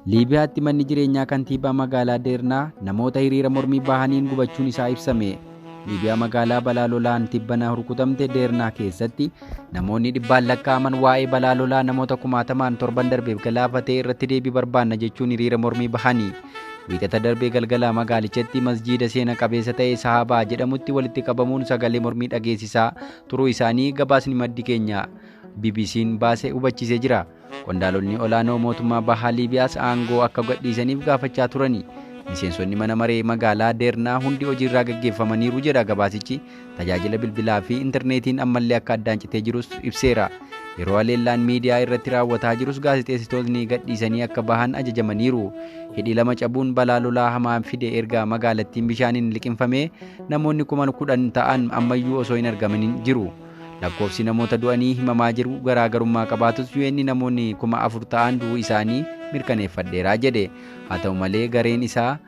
Liibiyaatti manni jireenyaa kantiibaa magaalaa Deernaa namoota hiriira mormii bahaniin gubachuun isaa ibsame. Liibiyaa magaalaa balaa lolaan tibbana rukutamte Deernaa keessatti namoonni dhibbaan lakkaa'aman waa'ee balaa lolaa namoota kumaatamaan torban darbeef galaafatee irratti deebii barbaanna jechuun hiriira mormii bahanii. Wiixata darbee galgala magaalichatti masjiida seena qabeessa ta'e Sahabaa jedhamutti walitti qabamuun sagalee mormii dhageessisaa turuu isaanii gabaasni maddi keenya BBC'n baase hubachiisee jira. Qondaalonni olaanoo mootummaa bahaa Liibiyaas aangoo akka gadhiisaniif gaafachaa turani. Miseensonni mana maree magaalaa Deernaa hundi hojiirraa gaggeeffamaniiru jedha gabaasichi. Tajaajila bilbilaa fi intarneetiin ammallee akka addaan citee jirus ibseera. Yeroo haleellaan miidiyaa irratti raawwataa jirus gaazexeessitoonni gadhiisanii akka bahan ajajamaniiru. Hidhi lama cabuun balaa lolaa hamaa fide erga magaalattiin bishaaniin liqimfamee namoonni 10,000 ta'an ammayyuu osoo hin argamin jiru. Lakkoofsi namoota du'anii himamaa jiru garaagarummaa qabaatus UN namoonni 4,000 ta'an du'uu isaanii mirkaneeffadheeraa jedhe. Haa ta'u malee gareen isaa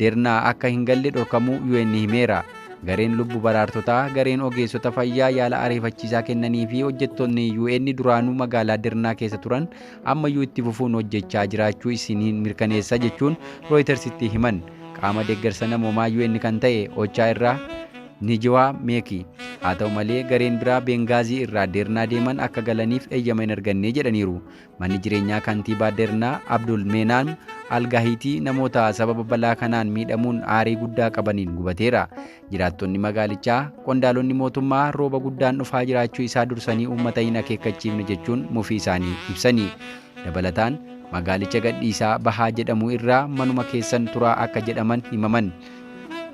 Deernaa akka hin galle dhorkamuu UN himeera. Gareen lubbu baraartotaa, gareen ogeessota fayyaa yaala ariifachiisaa kennanii fi hojjettoonni UN duraanuu magaalaa Deernaa keessa turan ammayyuu itti fufuun hojjechaa jiraachuu isiniin mirkaneessa jechuun Reutersitti himan. Qaama deeggarsa namoomaa UN kan ta'e Ochaa irraa Nijiwaa Meeki. Haa ta'u malee gareen biraa Bengaazii irraa Deernaa deeman akka galaniif eeyyama hin arganne jedhaniiru. Manni jireenyaa kantiibaa Deernaa Abdul Meenaan Algaahitii namoota sababa balaa kanaan miidhamuun aarii guddaa qabaniin gubateera. Jiraattonni magaalichaa qondaalonni mootummaa rooba guddaan dhufaa jiraachuu isaa dursanii uummata hin akeekkachiifne jechuun mufii isaanii ibsani. Dabalataan magaalicha gadhiisaa bahaa jedhamu irraa manuma keessan turaa akka jedhaman himaman.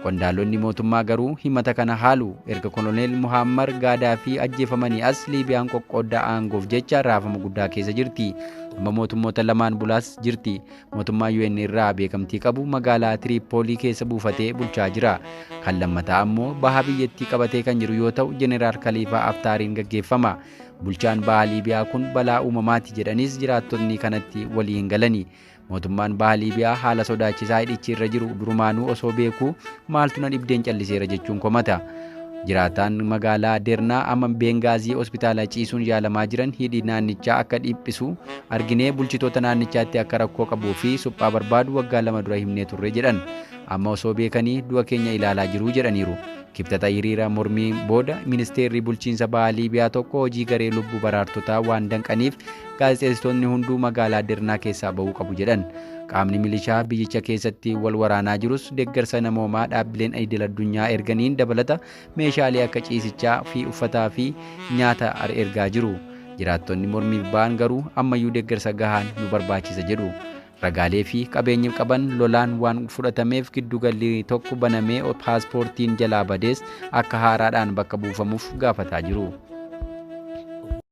Qondaalonni mootummaa garuu himata kana haalu. Erga Koloneel Muhammar Gaadaafii ajjeefamanii as Liibiyaan qoqqooddaa aangoof jecha raafama guddaa keessa jirti. Amma mootummoota lamaan bulaas jirti. Mootummaa UN irraa beekamtii qabu magaalaa Tiriipoolii keessa buufatee bulchaa jira. Kan lammataa ammoo baha biyyattii qabatee kan jiru yoo ta'u Jeneraal Khaliifaa Haftaariin gaggeeffama. Bulchaan baha Liibiyaa kun balaa uumamaati jedhanis jiraattonni kanatti walii hin galani. Mootummaan baha Liibiyaa haala sodaachisaa hidhichi irra jiru durumaanuu osoo beekuu maaltu na dhibdeen calliseera jechuun komata. Jiraataan magaalaa Deernaa amma Bengaazii hospitaala ciisuun yaalamaa jiran hidhi naannichaa akka dhiphisu arginee bulchitoota naannichaatti akka rakkoo qabuu fi suphaa barbaadu waggaa 2 dura himnee turre jedhan. Amma osoo beekanii du'a keenya ilaalaa jiruu jedhaniiru. Kibxata hiriira mormii booda ministeerri bulchiinsa baha Liibiyaa tokko hojii garee lubbuu baraartotaa waan danqaniif gaazexeessitoonni hunduu magaalaa Deernaa keessaa bahuu qabu jedhan. Qaamni milishaa biyyicha keessatti wal waraanaa jirus deeggarsa namoomaa dhaabbileen idil addunyaa erganiin dabalata meeshaalee akka ciisichaa fi uffataa fi nyaata ergaa jiru. Jiraattonni mormiif ba'an garuu ammayyuu deeggarsa gahaan nu barbaachisa jedhu. Ragaalee fi qabeenyi qaban lolaan waan fudhatameef giddugalli tokko banamee paaspoortiin jalaa badees akka haaraadhaan bakka buufamuuf gaafataa jiru.